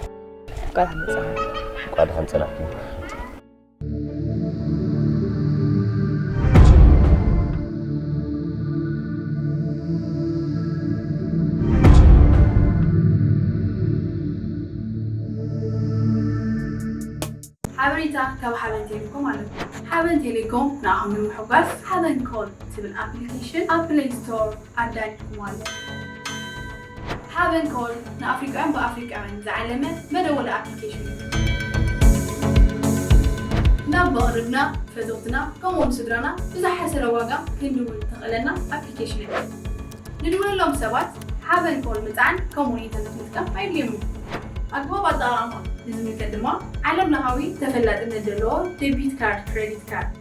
ቃል መጽሓፍ ቃል ጸናሕኩም። ሓበሬታ ካብ ሓበን ቴሌኮም ኣለኩም። ሓበን ቴሌኮም ንኣኹም ንምሕጓስ ሓበን ኮል ትብል ኣፕሊኬሽን ኣብ ፕሌይ ስቶር ኣዳሊኹም ኣሎ። ሓበን ኮል ንኣፍሪቃውያን ብኣፍሪቃውያን ዝዓለመ መደወሊ ኣፕሊኬሽን እዩ። ናብ መቕርብና፣ ፈተውትና ከምኡውን ስድራና ብዝሓሰረ ዋጋ ክንድውል ተኽእለና ኣፕሊኬሽን እያ። ንድውለሎም ሰባት ሓበን ኮል ምጽዓን ከምኡውን ኢንተርነት ምጥቃም ኣየድልዮም እዩ። ኣግባብ ኣጠቓቕማ ንዝምልከት ድማ ዓለም ለኻዊ ተፈላጥነት ዘለዎ ዴቢት ካርድ፣ ክሬዲት ካርድ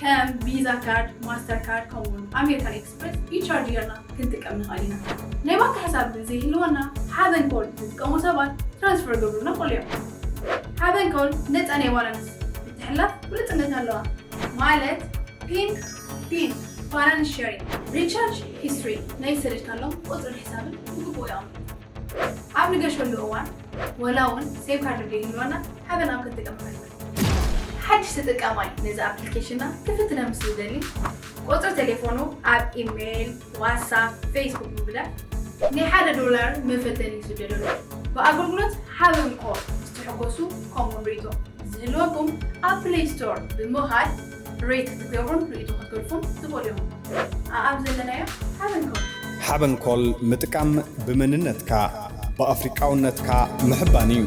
ከም ቪዛ ካርድ፣ ማስተር ካርድ ከምኡውን ኣሜሪካን ኤክስፕረስ ኢቻርጅ ጌርና ክንጥቀም ንኽእል ኢና። ናይ ባንክ ሕሳብ ዘይህልወና ሓበን ኮል ዝጥቀሙ ሰባት ትራንስፈር ገብሩልና ይኽእሉ እዮም። ሓበን ኮል ነፃ ናይ ባላንስ ምትሕልላፍ ብሉፅነት ኣለዋ። ማለት ፒን፣ ፒን፣ ባላንስ ሸሪንግ፣ ሪቻርጅ ሂስትሪ፣ ናይ ዝሰደድካሎም ቁፅርን ሕሳብን ብግቡእ የቐምጥ። ኣብ ንገሸሉ እዋን ወላ እውን ሴም ካርድ ዘይህልወና ሓበን ኣብ ክንጥቀም ንኽእል ኢና። ሓድሽ ተጠቃማይ ነዚ ኣፕሊኬሽንና ክፍትነ ምስ ዝደሊ ቁፅሪ ቴሌፎኑ ኣብ ኢሜይል፣ ዋትሳፕ፣ ፌስቡክ ብምልኣኽ ናይ ሓደ ዶላር መፈተኒ ይስደደሉ። ብኣገልግሎት ሓበን ኮል ምስ ትሕጎሱ ከምኡውን ርእይቶ ዝህልወኩም ኣብ ፕሌይ ስቶር ብምኻድ ሬት ክትገብሩን ርእይቶ ክትገድፉን ትኽእሉ ኢኹም። ኣኣብ ዘለናዮ ሓበንኩም። ሓበንኮል ምጥቃም ብመንነትካ ብኣፍሪቃውነትካ ምሕባን እዩ።